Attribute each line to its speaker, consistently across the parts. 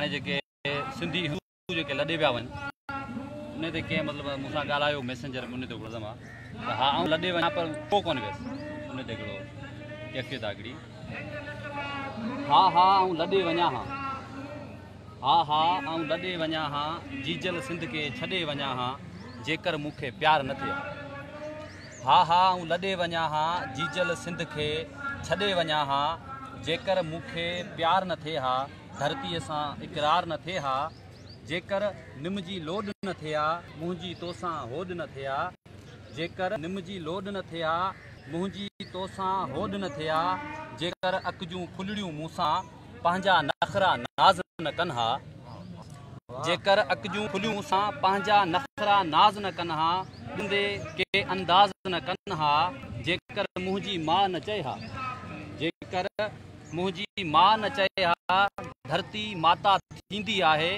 Speaker 1: هاڻي جيڪي سنڌي هندو جيڪي لڏي پيا وڃن ان تي ڪنهن مطلب مون سان ڳالهايو ميسنجر ۾ ان تي هڪڙو نظم آ ته ها آئون لڏي وڃان پر پوء ڪونه ويس ان تي هڪڙو ڪيفيت آ هڪڙي ها ها آئون لڏي وڃان ها ها ها آئون لڏي وڃان ها جيجل سنڌ کي ڇڏي وڃان ها جيڪر مون کي پيار نه ٿئي ها ها ها آئون لڏي وڃان ها جيجل سنڌ کي ڇڏي وڃان ها جيڪر مون کي پيار نه ٿئي ها ڌرتيء سان اقرار نه ٿئي ها جيڪر نم جي لوڏ نه ٿئي ها منهنجي توسان هوڏ نه ٿئي ها جيڪر نم جي لوڏ نه ٿئي ها منهنجي توسان هوڏ نه ٿئي ها جيڪر اک جون ڦلڙيون مون سان پنهنجا نخرا ناز نه ڪن ها جيڪر اک جون ڦليون مون سان پنهنجا نخرا ناز نه ڪن ها ڏندي ڪي انداز نه ڪن ها جيڪر منهنجي ماء نه چئي ها جيڪر منهنجي ماء نه چئي ها ڌرتي ماتا ٿيندي آهي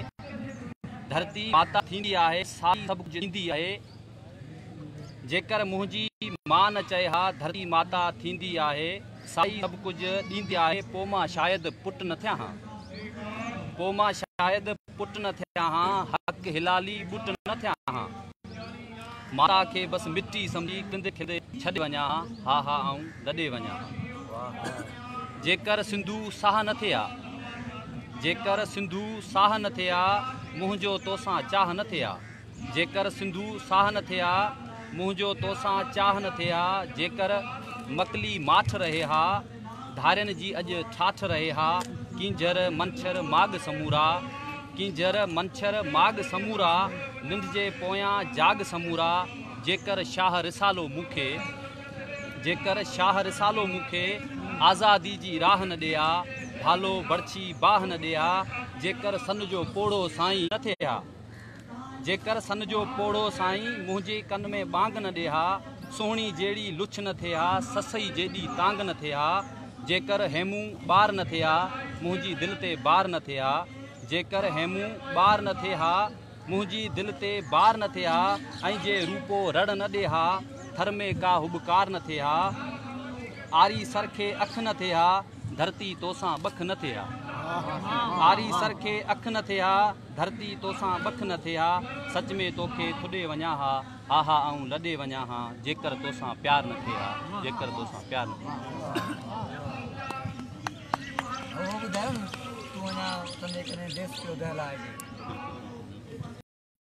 Speaker 1: ڌرتي ماتا ٿيندي آهي سا ئي سڀ ڪجهه ڏيندي آهي جيڪر منهنجي ماء نه چئي ها ڌرتي ماتا ٿيندي آهي سا ئي سڀ ڪجهه ڏيندي آهي پو مان شايد پٽ نه ٿيان ها پو مان شايد پٽ نه ٿيان ها حق حلالي ٻٽ نه ٿيان ها ماتا کي بس مٽي سمجهي کلندي کلندي ڇڏي وڃان ها ها ها آئون لڏي وڃان ها جيڪر سنڌو ساهه نه ٿئي ها جيڪر سنڌو ساهه نه ٿئي ها منهنجو توسان چاهه نه ٿئي ها جيڪر سنڌو ساهه نه ٿئي ها، منهنجو توسان چاهه نه ٿئي ها، جيڪر مڪلي ماٺ رهي ها، ڌارين جي اڄ ٺاٺ رهي ها، ڪينجهر منڇر ماڳ سمورا، ڪينجهر منڇر ماڳ سمورا، ننڊ جي پويان جاڳ سمورا، جيڪر شاهه رسالو مون کي، جيڪر شاهه رسالو مون کي، آزادي جي راهه نه ڏي ها، ڀالو بڙڇي باهه نه ڏي ها، جيڪر سن جو پوڙهو سائين نه ٿئي ها. جيڪر سن جو پوڙهو سائين منهنجي ڪن ۾ ٻانگ نه ڏي ها، سهڻي جهڙي لڇ نه ٿئي ها، سسئي جيڏي تانگ نه ٿئي ها، جيڪر هيمون ٻار نه ٿئي ها، منهنجي دل تي بار نه ٿئي ها، جيڪر هيمون ٻار نه ٿئي ها، منهنجي دل تي بار نه ٿئي ها، ۽ جي روپو رڙ نه ڏي ها، ٿر ۾ ڪا هٻڪار نه ٿئي ها، آري سر کي اک نه ٿئي ها، ڌرتي توسان ٻک نه ٿئي ها، آري سر کي اک نه ٿئي ها. ڌرتي توسان ٻک نه ٿئي ها، سچ ۾ توکي ٿڏي وڃان ها، ها ها آئون لڏي وڃان ها، جيڪر توسان پيار نه ٿئي ها، جيڪر توسان پيار نه ٿئي ها.
Speaker 2: اهو ٻڌايو نه تون اڃا سندي ڪڏهن ديس پيو دهلائجي.